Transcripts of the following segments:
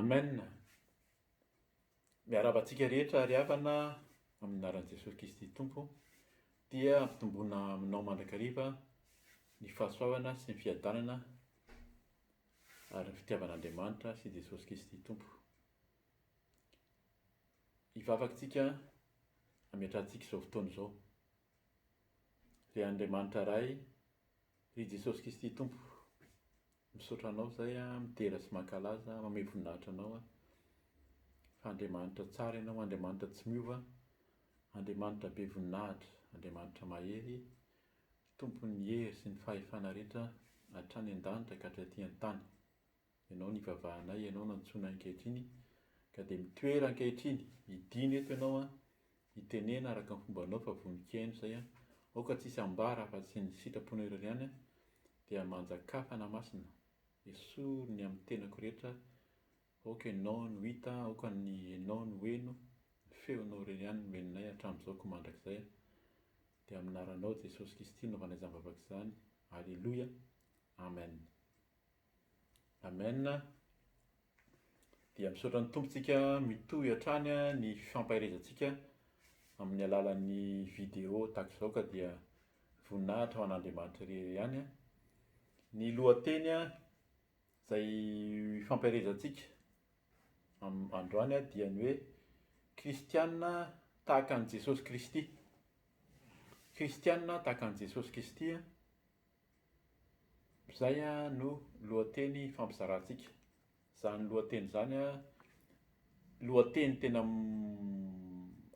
Amen! Miarahaba antsika rehetra ry havana amin'ny anaran'i Jesosy Kristy Tompo. Dia ampitomboina aminao mandrakariva ny fahasoavana sy ny fiadanana ary ny fitiavan'Andriamanitra sy Jesosy Kristy Tompo. Hivavaka tsika hametrahantsika izao fotoana izao. Ry Andriamanitra Ray, ry Jesosy Kristy Tompo, misaotra Anao izay midera sy mankalaza, mamehy voninahitra Anao fa Andriamanitra tsara Ianao, Andriamanitra tsy miova, Andriamanitra be voninahitra, Andriamanitra mahery, Tompon'ny hery sy ny fahefana rehetra hatrany an-danitra ka hatraty an-tany. Ianao no ivavahanay, Ianao no antsoinay ankehitriny, ka dia mitoera ankehitriny, midina eto Ianao an, mitenena araka ny fombanao fa vonon-kihaino izay an, aoka tsy hisy ambara afa-tsy ny sitraponao irery ihany an, dia manjakà Fanahy Masina, esory ny amin'ny tenako rehetra, aoka Ianao no hita, aoka ny Ianao no heno, ny feonao irery ihany no henonay hatramin'izao koa mandrakizay an, dia amin'ny anaranao Jesosy Kristy no anaovanay izany vavaka izany, Aleloia, Amen. Amen. Dia misaotra ny Tompo tsika mitohy hatrany ny fifampaherezantsika amin'ny alalan'ny vidéo tahaka izao ka dia voninahitra ho an'Andriamanitra irery ihany. Ny lohateny izay ifampaherezantsika androany dia ny hoe Kristiana tahaka an'i Jesosy Kristy. Kristiana tahaka an'i Jesosy Kristy. Izay no lohateny ifampizarantsika. Izany lohateny izany lohateny tena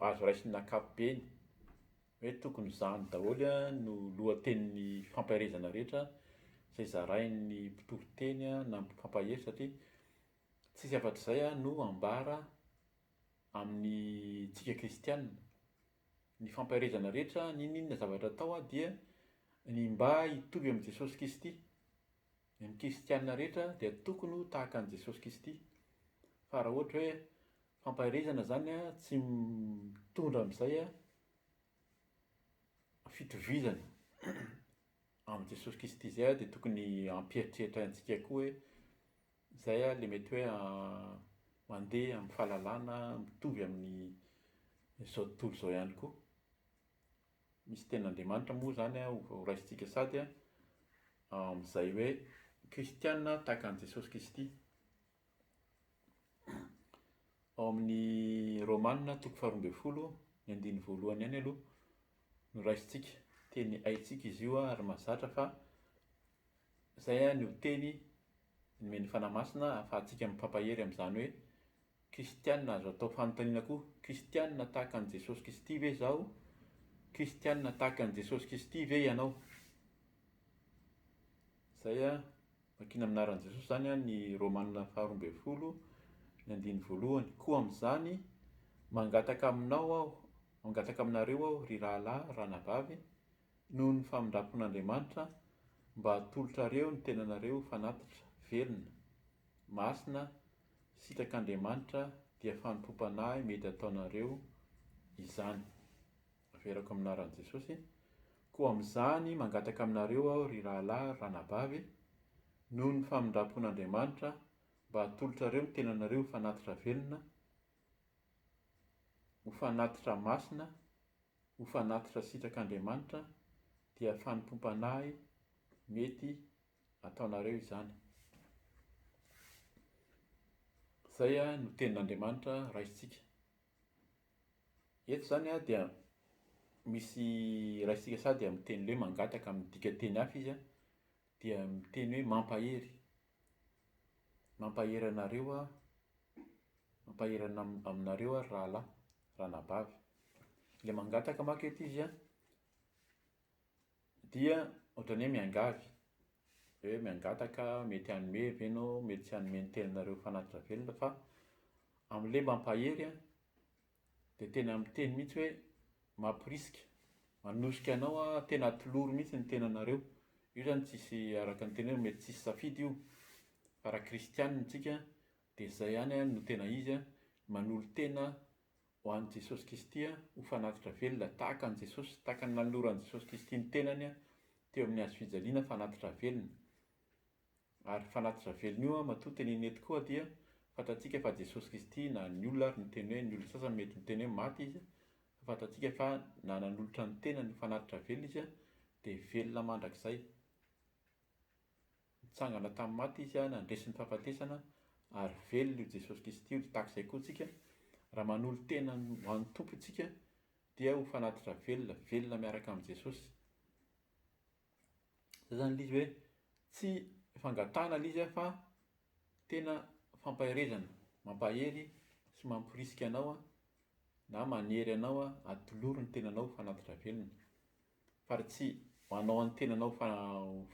azo raisina ankapobeny hoe tokony izany daholo no lohatenin'ny fampaherezana rehetra izay zarain'ny mpitory teny na mpampahery satria tsisy afa-tsy izay no ambara amintsika kristiana. Ny fampaherezana rehetra, n'inon'inona zavatra atao dia ny mba hitovy amin'i Jesosy Kristy. Ny kristiana rehetra dia tokony ho tahaka an'i Jesosy Kristy. Fa raha ohatra hoe fampaherezana zany tsy mitondra amin'izay fitovizana amin'i Jesosy Kristy izay dia tokony hampieritreritra antsika koa hoe Izay le mety hoe mandeha amin'ny fahalalana mitovy amin'ny izao tontolo izao ihany koa. Misy tenin'Andriamanitra moa izany ho raisintsika sady amin'izay hoe kristiana tahaka an'i Jesosy Kristy. Ao amin'ny Romana toko faharoa ambin'ny folo, ny andininy voalohany ihany aloha no raisintsika. Teny haintsika izy io ary mahazatra fa izay no teny nomen'ny Fanahy Masina ahafahantsika mifampahery amin'izany hoe Kristiana azo atao fanontaniana koa, Kristiana tahaka an'i Jesosy Kristy ve izaho? Kristiana tahaka an'i Jesosy Kristy ve ianao? Izay a, vakina amin'ny anaran'i Jesosy izany a, ny Romana faharoa ambin'ny folo, ny andininy voalohany. Koa amin'izany, mangataka aminao aho, mangataka aminareo aho, ry rahalahy, ranabavy, noho ny famindram-pon'Andriamanitra, mba hatolotrareo ny tenanareo ho fanatitra velona, masina, sitrak'Andriamanitra, dia fanompoam-panahy mety hataonareo izany. Averako amin'ny anaran'i Jesosy. Koa amin'izany mangataka aminareo aho, ry rahalahy, ry ranabavy, noho ny famindram-pon'Andriamanitra, mba hatolotrareo ny tenanareo ho fanatitra velona, ho fanatitra masina, ho fanatitra sitrak'Andriamanitra dia fanompoam-panahy mety ataonareo izany. Izay no tenin'Andriamanitra raisintsika. Eto izany dia misy raisintsika sady amin'ny teny hoe mangataka amin'ny dikanteny hafa izy dia miteny hoe mampahery. Mampahery anareo aho, mampahery aminareo aho ry rahalahy, ranabavy. Ilay mangataka manko eto izy an, dia ohatran'ny hoe miangavy, hoe miangataka mety hanome ve ianao, mety tsy hanome ny tenanareo fanatitra velona fa amin'ilay mampahery an, dia tena miteny mihitsy hoe mamporisika, manosika anao an, tena atolory mihitsy ny tenanareo. Io izany tsisy araka ny teny hoe mety tsisy safidy io, fa raha kristianina isika dia izay ihany no tena izy an, manolo-tena ho an'i Jesosy Kristy ho fanatitra velona tahaka an'i Jesosy, tahaka ny nanoloran'i Jesosy Kristy ny tenany teo amin'ny hazo fijaliana fanatitra velona. Ary fanatitra velona io matoa tenenina eto koa dia Fantatsika fa Jesosy Kristy na ny olona ary niteny hoe, ny olona sasany mety miteny hoe maty Izy, fa fantatsika fa na nanolotra ny tenany ho fanatitra velona Izy dia velona mandrakizay. Nitsangana tamin'ny maty Izy, nandresy ny fahafatesana ary velona io Jesosy Kristy io. Dia tahaka izay koa tsika, raha manolo-tena ho an'ny Tompo isika dia ho fanatitra velona, velona miaraka amin'i Jesosy. Zay zany ilay izy hoe tsy fangatahana ilay izy fa tena fampaherezana, mampahery sy mamporisika anao na manery anao atolory ny tenanao ho fanatitra velona. Fa raha tsy manao an'ny tenanao ho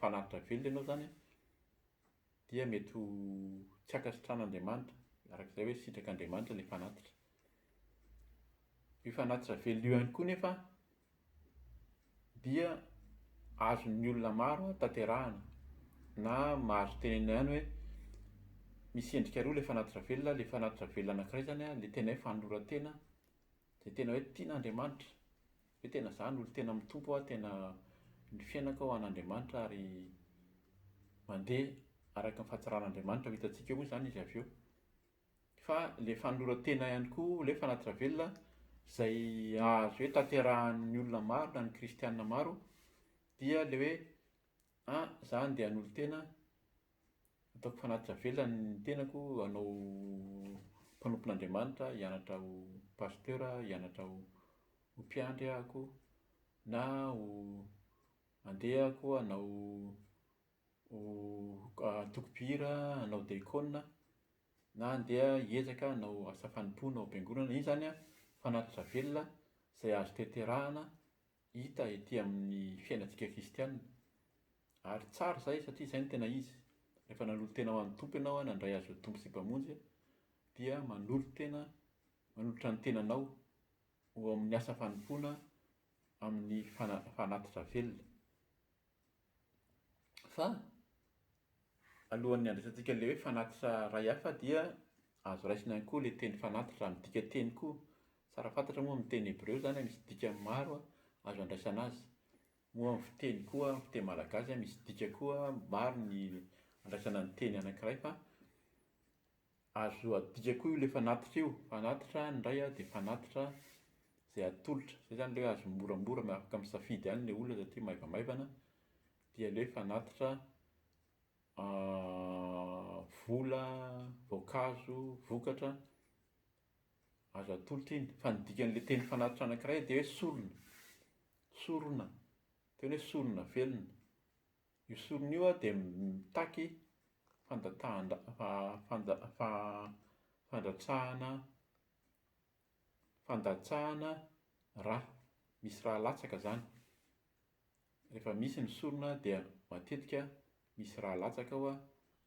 fanatitra velona ianao zany dia mety ho tsy ankasitrahan'Andriamanitra, araka izay hoe sitrak'Andriamanitra ilay fanatitra. Io fanatitra velona io ihany koa nefa dia azon'ny olona maro tanterahana na mahazo tenenina ihany hoe misy endrika roa ilay fanatitra velona, ilay fanatitra velona anankiray izany an, ilay tena hoe fanoloran-tena, izay tena hoe tian'Andriamanitra, hoe tena za hanolo-tena amin'ny Tompo aho, tena ny fiainako ho an'Andriamanitra ary mandeha araka ny fahatsaran'Andriamanitra ho hitantsika eo moa izany izy avy eo. Fa ilay fanoloran-tena ihany koa, ilay fanatitra velona izay azo hoe tanterahan'ny olona maro na ny kristiana maro dia ilay hoe ah za andeha hanolo-tena, ataoko fanatitra velona ny tenako hanao mpanompon'Andriamanitra, hianatra ho pasteur, hianatra ho mpiandry ahako na ho andeha aho hanao ho antoko mpihira, hanao diakona na handeha hiezaka hanao asa fanompoana ao am-piangonana. Iny izany an, fanatitra velona izay azo tanterahana hita ety amin'ny fiainantsika kristiana. Ary tsara izay satria izay no tena izy. Rehefa nanolo-tena ho an'ny Tompo ianao, nandray Azy ho Tompo sy Mpamonjy, dia manolo-tena, manolotra ny tenanao ho amin'ny asa fanompoana amin'ny fanatitra velona. Fa alohan'ny handraisantsika ilay hoe fanatitra iray hafa dia azo raisina ihany koa ilay teny fanatitra, midika teny koa. Tsara fantatra moa amin'ny teny hebreo izany misy dikany maro azo andraisana azy. Moa amin'ny fiteny koa, amin'ny fiteny malagasy misy dika koa maro ny andraisana ny teny anankiray fa Azo adika koa io le fanatitra io, fanatitra indray dia fanatitra izay atolotra, izay zany le hoe azo moramora afaka misafidy ihany le olona satria maivamaivana, dia le hoe fanatitra vola, voankazo, vokatra, azo atolotra iny, fa ny dikan'le teny fanatitra anankiray dia hoe sorona, sorona, teny hoe sorona velona. Io sorona io dia mitaky fandatahanda fandratsahana fandatsahana rà. Misy rà latsaka izany. Rehefa misy ny sorona dia matetika misy rà latsaka ao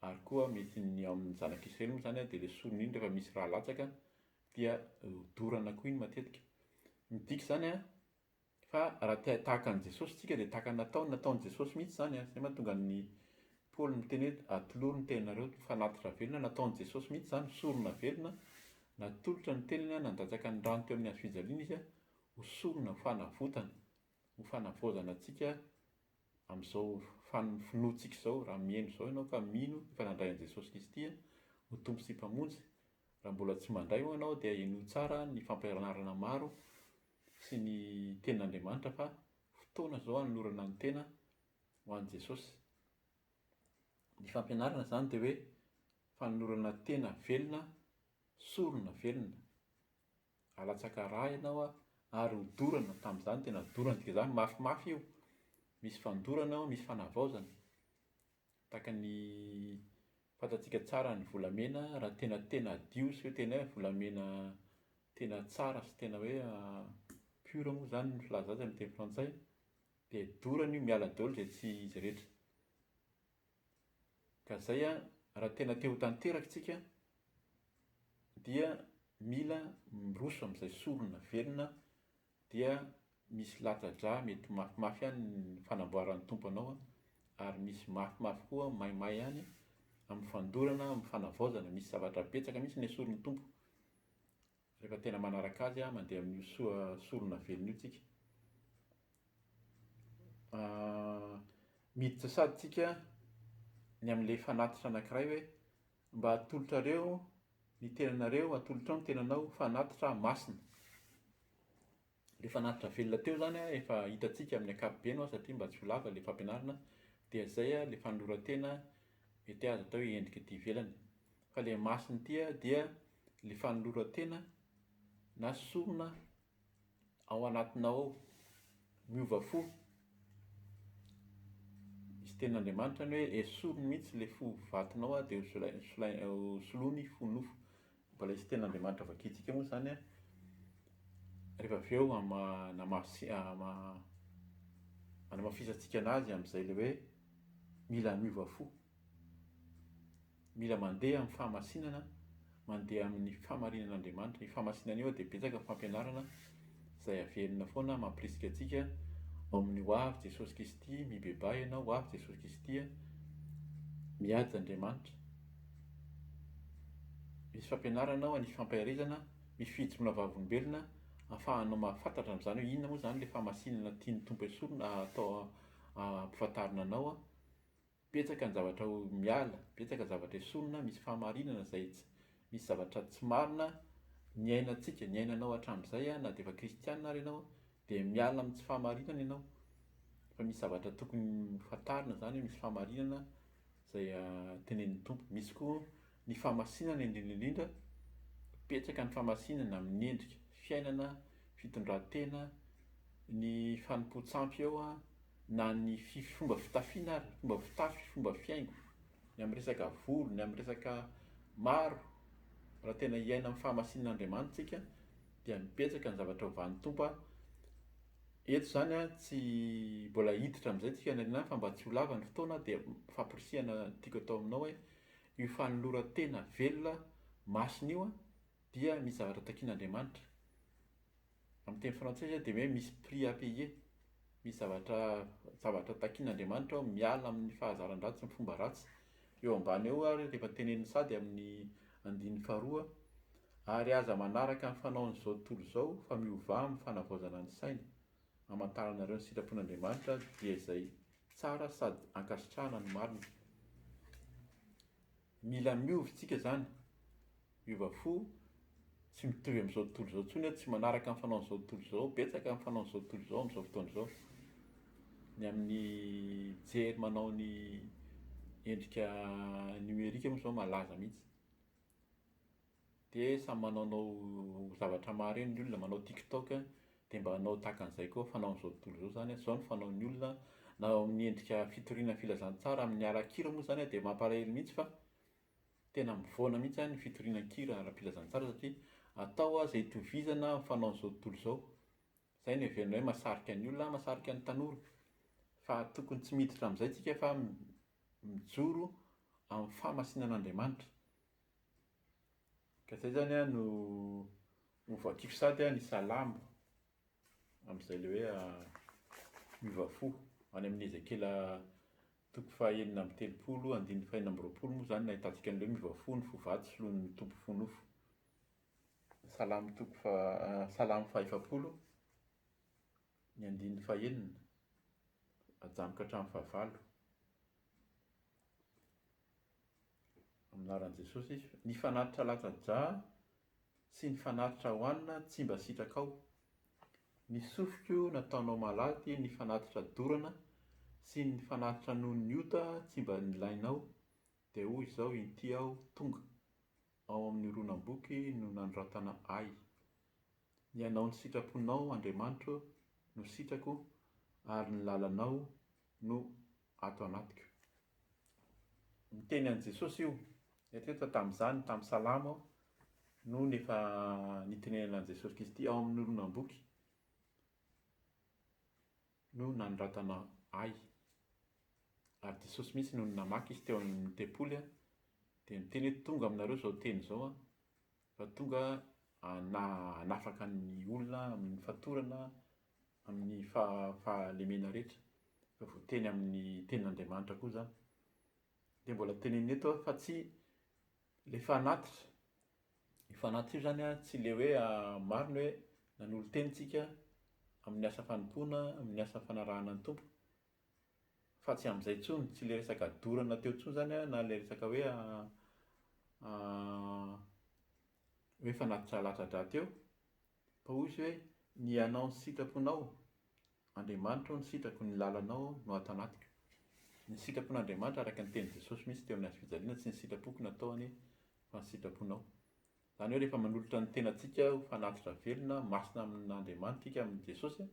ary koa mety ny ao amin'ny zanak'Israely moa izany dia ilay sorona iny rehefa misy rà latsaka dia dorana koa iny matetika. Midika izany Fa raha te tahaka an'i Jesosy tsika dia tahaka ny nataony, nataon'i Jesosy mihitsy izany an, izay mahatonga an'i Paoly miteny hoe atolory ny tenanareo ho fanatitra velona, nataon'i Jesosy mihitsy izany, sorona velona, natolotra ny tenany an, nandatsaka ny rany teo amin'ny hazo fijaliana Izy an, ho sorona, ho fanavotana, ho fanavaozana antsika amin'izao finoantsika izao, raha mihaino izao ianao ka mino efa nandray an'i Jesosy Kristy ho Tompo sy Mpamonjy, raha mbola tsy mandray ho'a ianao dia henoy tsara ny fampianarana maro sy ny tenin'Andriamanitra fa fotoana izao hanolorana ny tena ho an'i Jesosy. Ny fampianarana izany dia hoe fanolorana tena velona, sorona velona. Alatsaka rà ianao ary hodorana, tamin'izany tena dorana, dikan'izany mafimafy io, misy fandorana ao, misy fanavaozana. Tahaka ny fantatsika tsara ny volamena raha tena tena hadio sy hoe tena hoe volamena tena tsara sy tena hoe pure moa izany ny filaza azy amin'ny teny frantsay dia dorana io miala daholo izay tsy izy rehetra. Ka izay an, raha tena te ho tanteraka isika dia mila miroso amin'izay sorona velona dia misy latsa-drà mety mafimafy ihany ny fanamboaran'ny Tompo anao ary misy mafimafy koa maimay ihany amin'ny fandorana, amin'ny fanavaozana, misy zavatra betsaka mihitsy nesorin'ny Tompo rehefa tena manaraka Azy mandeha amin'io soa sorona velona io tsika. Miditra sady tsika ny amin'ilay fanatitra anankiray hoe mba atolotrareo. Ny tenanareo, atolotrao ny tenanao ho fanatitra masina. Ilay fanatitra velona teo izany efa hitantsika amin'ny ankapobeny hoa satria mba tsy ho lava ilay fampianarana dia izay ilay fanoloran-tena mety azo atao hoe endrika ety ivelany. Fa ilay masina ity dia ilay fanoloran-tena na sorona ao anatinao ao, miova fo. Misy tenin'Andriamanitra ny hoe esoriny mihitsy ilay fo vatonao dia hosoloiny fo nofo. Mbola hisy tenin'Andriamanitra vakintsika moa izany an, rehefa avy eo hanamafisantsika anazy amin'izay ilay hoe mila miova fo. Mila mandeha amin'ny fahamasinana, mandeha amin'ny fahamarinan'Andriamanitra. Io fahamasinana io dia betsaka ny fampianarana izay averina foana mampirisika antsika ao amin'ny ho avy Jesosy Kristy, mibebaha ianao, ho avy Jesosy Kristy, mihaja Andriamanitra. Misy fampianarana ao, misy fampaherezana, misy fijoroana vavolombelona ahafahanao mahafantatra amin'izany hoe inona moa izany ilay fahamasinana tian'ny Tompo esorina atao ampifantarina anao. Betsaka ny zavatra ho miala, betsaka zavatra esorina, misy fahamarinana izay tsy, misy zavatra tsy marina niainantsika, niainanao hatramin'izay na dia efa kristiana ary ianao dia miala amin'ny tsy fahamarinana ianao fa misy zavatra tokony ho fantarina izany hoe misy fahamarinana izay tenenin'ny Tompo. Misy koa ny fahamasinana indrindra indrindra, betsaka ny fahamasinana amin'ny endrika fiainana, fitondran-tena, ny fanompoan-tsampy eo na ny fomba fitafiana ary, fomba fitafy, fomba fihaingo, ny amin'ny resaka volo, ny amin'ny resaka maro, raha tena hiaina amin'ny fahamasinan'Andriamanitra isika dia betsaka ny zavatra hovan'ny Tompo a. Eto izany a, tsy mbola hiditra amin'izay tsika any aoriana any fa mba tsy ho lava ny fotoana dia fampirisihana tiako atao aminao hoe io fanoloran-tena velona masina io a dia misy zavatra takian'Andriamanitra. Amin'ny teny frantsay izay dia hoe misy prix à payer, misy zavatra zavatra takian'Andriamanitra ao miala amin'ny fahazaran-dratsy, ny fomba ratsy. Eo ambany eo ary rehefa teneniny sady amin'ny andininy faharoa, ary aza manaraka ny fanaon'izao tontolo izao fa miovà amin'ny fanavaozana ny saina, hamantaranareo ny sitrapon'Andriamanitra dia izay tsara sady ankasitrahana no marina. Mila miova isika izany, miova fo, tsy mitovy amin'izao tontolo izao intsony, tsy manaraka ny fanaon'izao tontolo izao, betsaka ny fanaon'izao tontolo izao amin'izao fotoana izao. Ny amin'ny mijery manao ny endrika numérique moa izao malaza mihitsy. Dia samy manaonao zavatra maro eny ny olona, manao tiktok dia mba hanao tahaka an'izay koa fanaon'izao tontolo izao izany, izao no fanaon'ny olona na ao amin'ny endrika fitoriana ny filazantsara amin'ny ara-kira moa izany dia mampalahelo mihitsy fa tena mivoana mihitsy ny fitoriana an-kira ara-pilazantsara satria atao izay hitovizana amin'ny fanaon'izao tontolo izao. Izay no heverina hoe mahasarika ny olona, mahasarika ny tanora. Fa tokony tsy miditra amin'izay tsika fa mijoro amin'ny fahamasinan'Andriamanitra. Ka zay zany an no hovakiko sady an ny salamo amin'izay le hoe miova fo. Any amin'ny Ezekiela toko faha-36 andininy faha-26 moa zany no ahitantsika an'ilay hoe miova fo ny fo vato soloin'ny Tompo fo nofo. Salamo toko faha Salamo faha-40 ny andininy fahenina ajanoko hatramin'ny fahavalo. Amin'ny anaran'i Jesosy, ny fanatitra latsa-drà sy ny fanatitra hohanina tsy mba sitrakao. Ny sofiko nataonao malady ny fanatitra dorana sy ny fanatitra noho ny ota tsy mba nilainao, dia hoy izao, Inty aho tonga, ao amin'ny horonam-boky no nanoratana ahy. Ny hanao ny sitraponao, Andriamanitro, no sitrako, ary ny lalanao no ato anatiko. Miteny an'i Jesosy io. Eritrereto fa tamin'izany, tamin'ny Salamo no efa nitenenana an'i Jesosy Kristy ao amin'ny horonam-boky no nanoratana ahy. Ary Jesosy mihitsy no namaky izy teo amin'ny tempoly dia niteny hoe tonga aminareo izao teny izao fa tonga hanafaka ny olona amin'ny fatorana, amin'ny fahalemena rehetra. Efa voateny amin'ny tenin'Andriamanitra koa izany. Dia mbola tenenina eto fa tsy ilay fanatitra. Io fanatitra io izany tsy ilay hoe marina hoe nanolo-tena isika amin'ny asa fanompoana, amin'ny asa fanarahana ny Tompo. Fa tsy amin'izay intsony, tsy ilay resaka dorana teo intsony izany na ilay resaka hoe. Hoe fanatitra latsa-drà teo, fa hoy izy hoe, Ny hanao ny sitraponao, Andriamanitra ô, ny sitrako, ny lalanao no ato anatiko. Ny sitrapon'Andriamanitra araka ny tenin'i Jesosy mihitsy teo amin'ny hazo fijaliana, tsy ny sitrapoko no atao anie fa ny sitraponao. Izany hoe rehefa manolotra ny tenantsika ho fanatitra velona, masina amin'Andriamanitra ika amin'i Jesosy,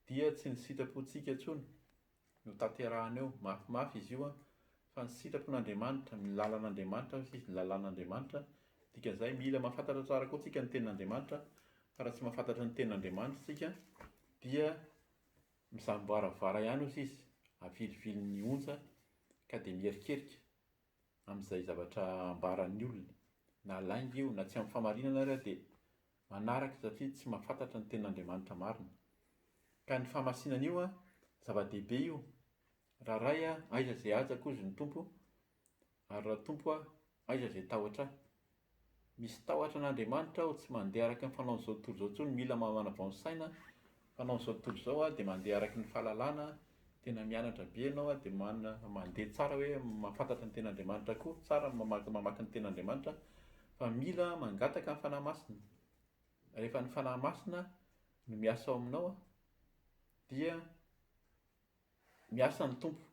dia tsy ny sitrapontsika intsony no tanterahana eo, mafimafy izy io an, fa ny sitrapon'Andriamanitra, ny lalan'Andriamanitra hoy izy, ny lalàn'Andriamanitra, dikan'izay mila mahafantatra tsara koa tsika ny tenin'Andriamanitra, fa raha tsy mahafantatra ny tenin'Andriamanitra tsika dia mizamboaravara ihany hoy izy, avilivilin'ny onja ka dia mierikerika amin'izay zavatra ambaran'ny olona, na lainga io na tsy amin'ny fahamarinana ary dia manaraka satria tsy mahafantatra ny tenin'Andriamanitra marina. Ka ny fahamasinana io an, zava-dehibe io. Raha Ray a, aiza izay hajako hozy ny Tompo, ary raha Tompo a, aiza izay tahotra ahy. Misy tahotra an'Andriamanitra aho, tsy mandeha araka ny fanaon'izao tontolo izao intsony, mila manavao ny saina, fanaon'izao tontolo izao aho dia mandeha araka ny fahalalana, tena mianatra be ianao dia manana, mandeha tsara hoe mahafantatra ny tenin'Andriamanitra koa, tsara ny mamaky mamaky ny tenin'Andriamanitra fa mila mangataka ny Fanahy Masina. Rehefa ny Fanahy Masina no miasa ao aminao dia miasa ny Tompo.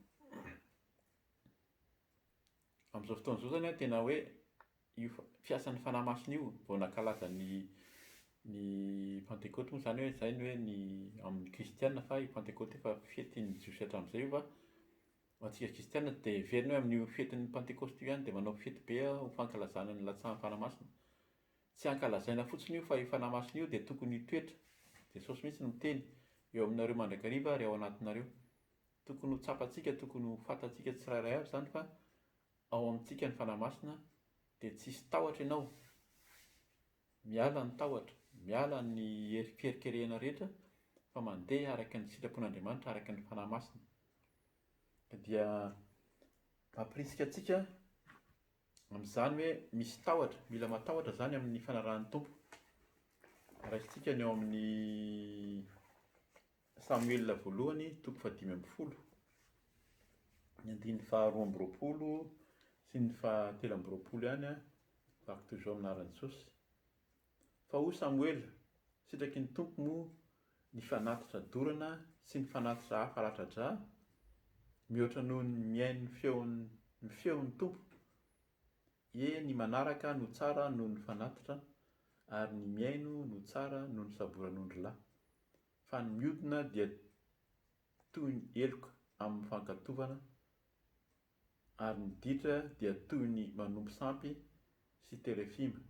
Amin'izao fotoana izao zany tena hoe io fiasan'ny Fanahy Masina io vao nankalaza ny ny Pantekoty moa izany hoe izay ny hoe ny amin'ny kristiana fa io Pantekoty io efa fetin'ny Jiosy hatramin'izay io fa ho antsika kristiana dia heverina hoe amin'io fetin'ny Pantekosta io ihany dia manao fety be ho fankalazana ny latsahan'ny Fanahy Masina. Tsy ankalazaina fotsiny io fa io Fanahy Masina io dia tokony hitoetra, Jesosy mihitsy no miteny, eo aminareo mandrakariva ary ao anatinareo. Tokony ho tsapantsika, tokony ho fantatsika tsirairay avy izany fa ao amintsika ny Fanahy Masina dia tsisy tahotra ianao, miala ny tahotra, miala ny fiherikerehana rehetra fa mandeha araka ny sitrapon'Andriamanitra, araka ny Fanahy Masina. Dia mampirisika antsika amin'izany hoe misy tahotra, mila matahotra izany amin'ny fanarahan'ny Tompo. Raisintsika ny ao amin'ny Samoela voalohany toko fahadimy ambin'ny folo, ny andininy faharoa amby roapolo sy ny fahatelo amby roapolo ihany, vaky toy izao amin'ny anaran'i Jesosy. Fa hoy Samoela, sitraky ny Tompo moa ny fanatitra dorana sy ny fanatitra hafa ratra-drà, mihoatra noho ny mihaino ny feon'ny ny feon'ny Tompo? Ie, ny manaraka no tsara noho ny fanatitra, ary ny mihaino no tsara noho ny saboran'ondrilahy. Fa ny miodina dia toy ny heloka amin'ny fankatovana, ary ny ditra dia toy ny manompo sampy sy terefima,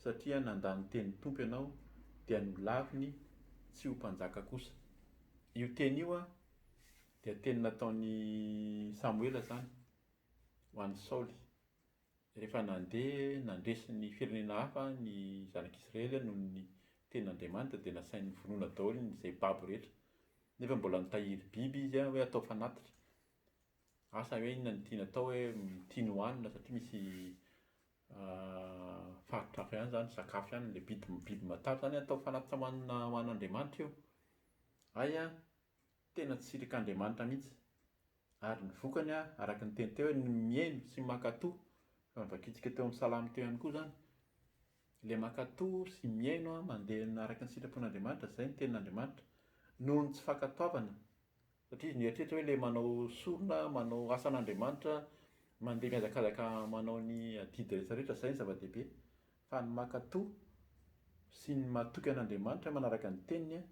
satria nandà ny tenin'ny Tompo ianao, dia nolaviny tsy ho mpanjaka kosa. Io teny io dia teny nataon'i Samoela izany ho an'i Saoly. Rehefa nandeha nandresy ny firenena hafa ny zanak'Israely noho ny tenin'Andriamanitra dia nasainy novonoina daholo izay babo rehetra. Nefa mbola nitahiry biby izy hoe atao fanatitra. Asa hoe inona no tiany atao hoe tiany hohanina satria misy faritra hafa ihany izany, sakafo ihany ilay biby biby matavy izany atao fanatitra ho an'ny ho an'Andriamanitra io. Hay an, tena tsy sirak'Andriamanitra mihitsy. Ary ny vokany an, araka ny teny teo hoe ny mihaino sy mankatò, efa novakintsika teo amin'ny salamo teo ihany koa izany, ilay mankatò sy mihaino an, mandeha araka ny sitrapon'Andriamanitra, izay ny tenin'Andriamanitra, noho ny tsy fankatoavana, satria izy nieritreritra hoe ilay manao sorona, manao asan'Andriamanitra, mandeha mihazakazaka manao ny adidy rehetra rehetra, izay ny zava-dehibe, fa ny mankatò sy ny matoky an'Andriamanitra manaraka ny teniny an,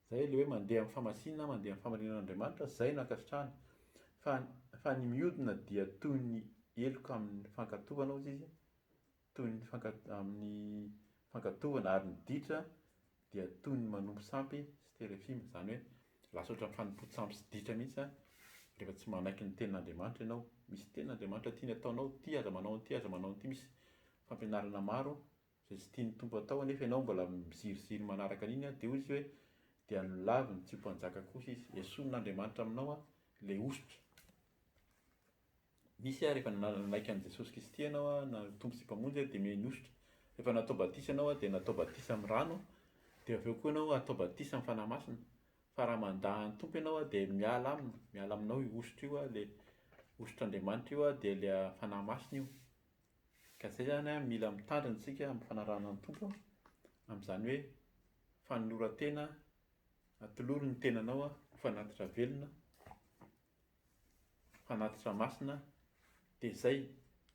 Zay ilay hoe mandeha amin'ny fahamasinana, mandeha amin'ny fahamarinan'Andriamanitra, zay no ankasitrahany. Fa fa ny miodina dia toy ny heloka amin'ny fankatovana hozy izy, toy ny fanka amin'ny fankatovana ary ny ditra dia toy ny manompo sampy sy terefima. Izany hoe lasa ohatran'ny fanompoan-tsampy sy ditra mihitsy an, rehefa tsy manaiky ny tenin'Andriamanitra ianao. Misy tenin'Andriamanitra tiany ataonao, ity aza manao an'ity, aza manao an'ity, misy fampianarana maro Izay tsy tian'ny Tompo atao anefa ianao mbola miziriziry manaraka an'iny an, dia hoy izy hoe, dia nolaviny tsy ho mpanjaka kosa izy. Esorin'Andriamanitra aminao an, ilay hosotra. Misy an, rehefa nanaiky an'i Jesosy Kristy ianao an, na Tompo sy Mpamonjy an, dia omeny hosotra. Rehefa natao batisa ianao an, dia natao batisa amin'ny rano, dia avy eo koa ianao atao batisa amin'ny Fanahy Masina. Fa raha mandà an'ny Tompo ianao an, dia miala aminy, miala aminao io hosotra io an, ilay hosotr'Andriamanitra io an, dia ilay Fanahy Masina io. Ka izay izany an, mila mitandrina isika amin'ny fanarahana ny Tompo amin'izany hoe fanoloran-tena, atolory ny tenanao ho fanatitra velona, fanatitra masina, dia izay,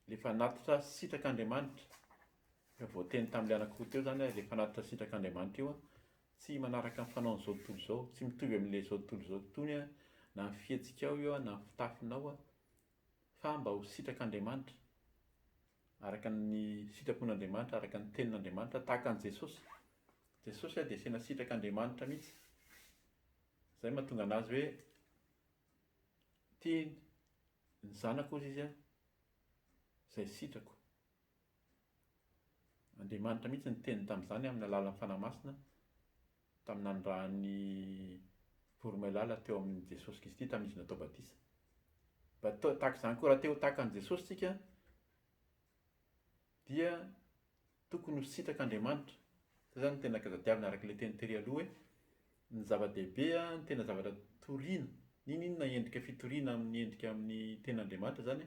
ilay fanatitra sitrak'Andriamanitra. Efa voateny tamin'ilay anankiroa teo izany ilay fanatitra sitrak'Andriamanitra io, tsy manaraka ny fanaon'izao tontolo izao, tsy mitovy amin'ilay izao tontolo izao itony na ny fihetsikao io na ny fitafinao fa mba ho sitrak'Andriamanitra, araka ny sitrapon'Andriamanitra, araka ny tenin'Andriamanitra, tahaka an'i Jesosy. Jesosy dia tena sitrak'Andriamanitra mihitsy. Izay mahatonga an'azy hoe tia ny zanako hozy izy izay sitrako. Andriamanitra mihitsy niteny tamin'izany amin'ny alalan'ny Fanahy Masina tamin'ny nanirahan'ny voromailala teo amin'i Jesosy Kristy tamin'izy natao batisa. Mba tahaka izany koa raha te ho tahaka an'i Jesosy tsika dia tokony ho sitrak'Andriamanitra. Izay izany no tena tadiavina araka ilay teny tery aloha hoe ny zava-dehibe, ny tena zavatra toriana, n'inon'inona endrika fitoriana amin'ny endrika amin'ny tenin'Andriamanitra izany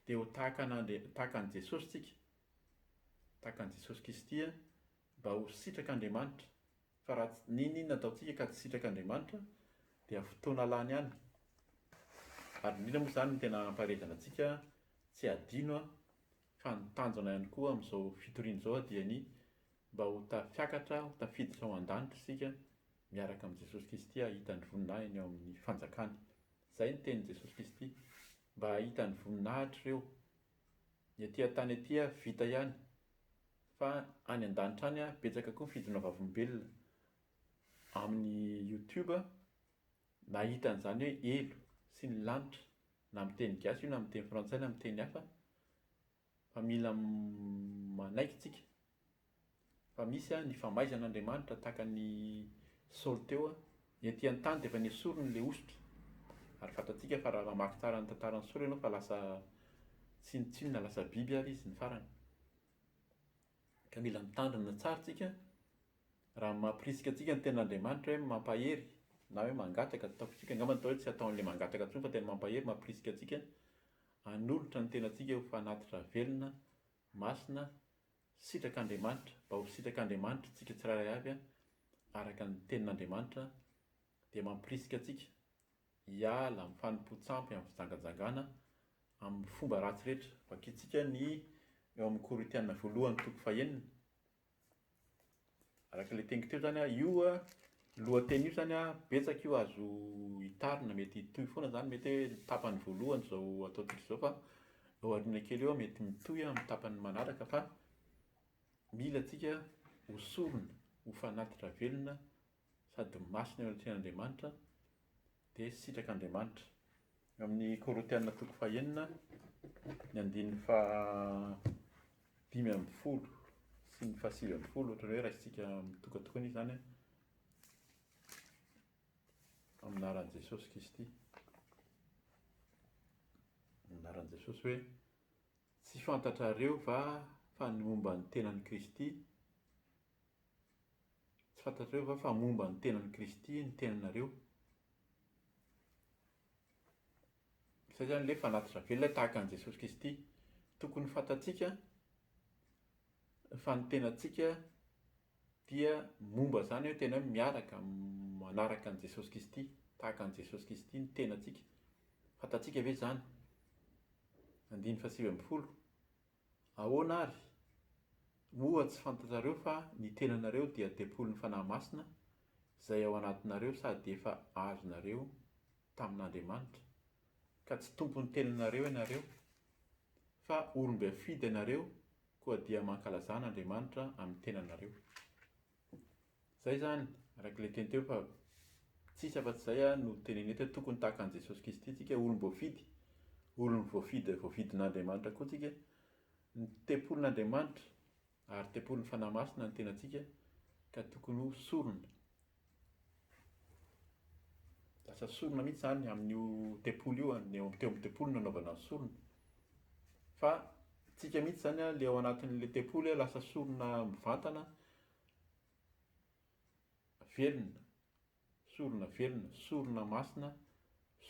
dia ho tahaka an'Andri- tahaka an'i Jesosy tsika. Tahaka an'i Jesosy Kristy mba ho sitrak'Andriamanitra. Fa raha tsy, n'inon'inona ataontsika ka tsy sitrak'Andriamanitra dia fotoana lany ihany. Ary indrindra moa izany ny tena ampaherezana antsika tsy hadino fa ny tanjona ihany koa amin'izao fitoriana izao dia ny mba ho tafiakatra, ho tafiditra ao an-danitra isika miaraka amin'i Jesosy Kristy hahita ny voninahiny ao amin'ny fanjakany. Izay ny tenin'i Jesosy Kristy, mba hahita ny voninahitra ireo. Ny aty an-tany aty vita ihany, fa any an-danitra any betsaka koa ny fijoroana vavolombelona amin'ny youtube nahita an'izany hoe helo sy ny lanitra, na amin'ny teny gasy io na amin'ny teny frantsay na amin'ny teny hafa, fa mila manaiky tsika fa misy ny famaizan'Andriamanitra tahaka an'i Saoly teo, ny ety an-tany dia efa nesoriny ilay hosotra, ary fantatsika fa raha mamaky tsara ny tantaran'i Saoly ianao fa lasa tsinontsinona, lasa biby ary izy ny farany. Ka mila mitandrina tsara tsika, raha mampirisika antsika ny tenin'Andriamanitra hoe mampahery na hoe mangataka, ataontsika angamba ny atao hoe tsy atao an'ilay mangataka intsony fa tena mampahery, mampirisika antsika hanolotra ny tenantsika ho fanatitra velona, masina, sitrak'Andriamanitra, mba ho sitrak'Andriamanitra isika tsirairay avy araka ny tenin'Andriamanitra dia mampirisika antsika hiala amin'ny fanompoan-tsampy, amin'ny fijangajangana, amin'ny fomba ratsy rehetra. Vakintsika ny eo amin'ny Korintiana voalohany toko fahenina. Araka ilay teniko teo izany, io lohateny io izany betsaka io azo hitarina, mety hitohy foana izany, mety hoe tapany voalohany izao ataontsika izao fa eo aoriana kely eo mety mitohy amin'ny tapany manaraka fa mila antsika ho sorona, ho fanatitra velona sady masina eo anatrehan'Andriamanitra dia sitrak'Andriamanitra. Eo amin'ny Korintiana toko fahenina, ny andininy faha-15 sy ny faha-19, ohatran'ny hoe raisintsika mitokatokana izy izany amin'ny anaran'i Jesosy Kristy. Amin'ny anaran'i Jesosy hoe tsy fantatrareo va fa ny momba ny tenan'i Kristy Tsy fantatrareo va fa momba ny tenan'i Kristy ny tenanareo? Izay izany ilay fanatitra velona tahaka an'i Jesosy Kristy. Tokony ho fantatsika fa ny tenantsika dia momba izany hoe tena hoe miaraka manaraka an'i Jesosy Kristy, tahaka an'i Jesosy Kristy ny tenantsika. Fantatsika ve izany? Andininy faha-19. Ahoana àry? Moa tsy fantatrareo fa ny tenanareo dia tempolin'ny Fanahy Masina izay ao anatinareo sady efa azonareo tamin'Andriamanitra, ka tsy tompon'ny tenanareo ianareo, fa olom-boafidy ianareo, koa dia mankalazà an'Andriamanitra amin'ny tenanareo. Zay zany, araka ilay teny teo fa tsisy afa-tsy zay aho no tenenina eto hoe tokony tahaka an'i Jesosy Kristy tsika, olom-boafidy, olon'ny voafidy, voafidin'Andriamanitra koa tsika, ny tempolin'Andriamanitra ary tempolin'ny Fanahy Masina ny tenantsika ka tokony ho sorona. Lasa sorona mihitsy zany amin'io tempoly io, ny eo teo amin'ny tempoly no nanaovana ny sorona. Fa tsika mihitsy zany le ao anatin'le tempoly lasa sorona mivantana velona, sorona velona, sorona masina,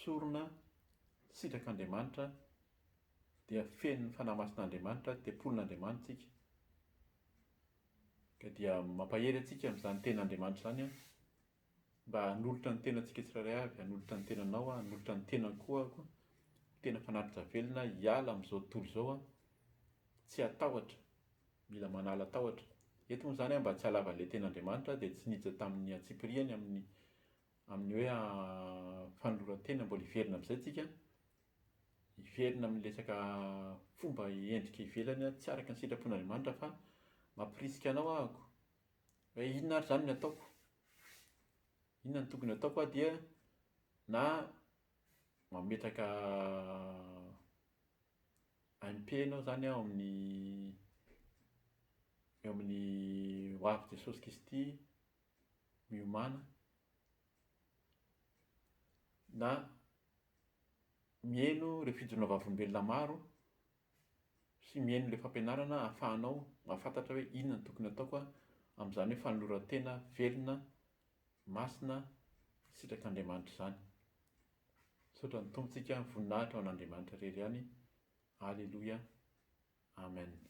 sorona sitrak'Andriamanitra Dia feno ny Fanahy Masin'Andriamanitra, tempolin'Andriamanitra isika. Ka dia mampahery antsika amin'izany tenin'Andriamanitra izany aho, mba hanolotra ny tenantsika tsirairay avy, hanolotra ny tenanao aho, hanolotra ny tenako koa aho, tena fanatitra velona hiala amin'izao tontolo izao aho, tsy hatahotra, mila manala tahotra. Eto moa izany aho mba tsy halava an'ilay tenin'Andriamanitra dia tsy niditra tamin'ny antsipiriany amin'ny amin'ny hoe fanoloran-tena, mbola hiverina amin'izay tsika. Hiverina amin'ny resaka fomba endrika ivelany tsy araka ny sitrapon'Andriamanitra fa mampirisika anao ahako hoe inona ary izany ny ataoko? Inona no tokony ataoko aho dia na mametraka MP ianao izany ao amin'ny eo amin'ny ho avy Jesosy Kristy miomàna na mihaino ireo fijoroana vavolombelona maro sy mihaino ilay fampianarana ahafahanao mahafantatra hoe inona no tokony hataoko amin'izany hoe fanoloran-tena velona, masina, sitrak'Andriamanitra izany. Misaotra ny Tompontsika, voninahitra ho an'Andriamanitra irery ihany. Aleloia. Amen.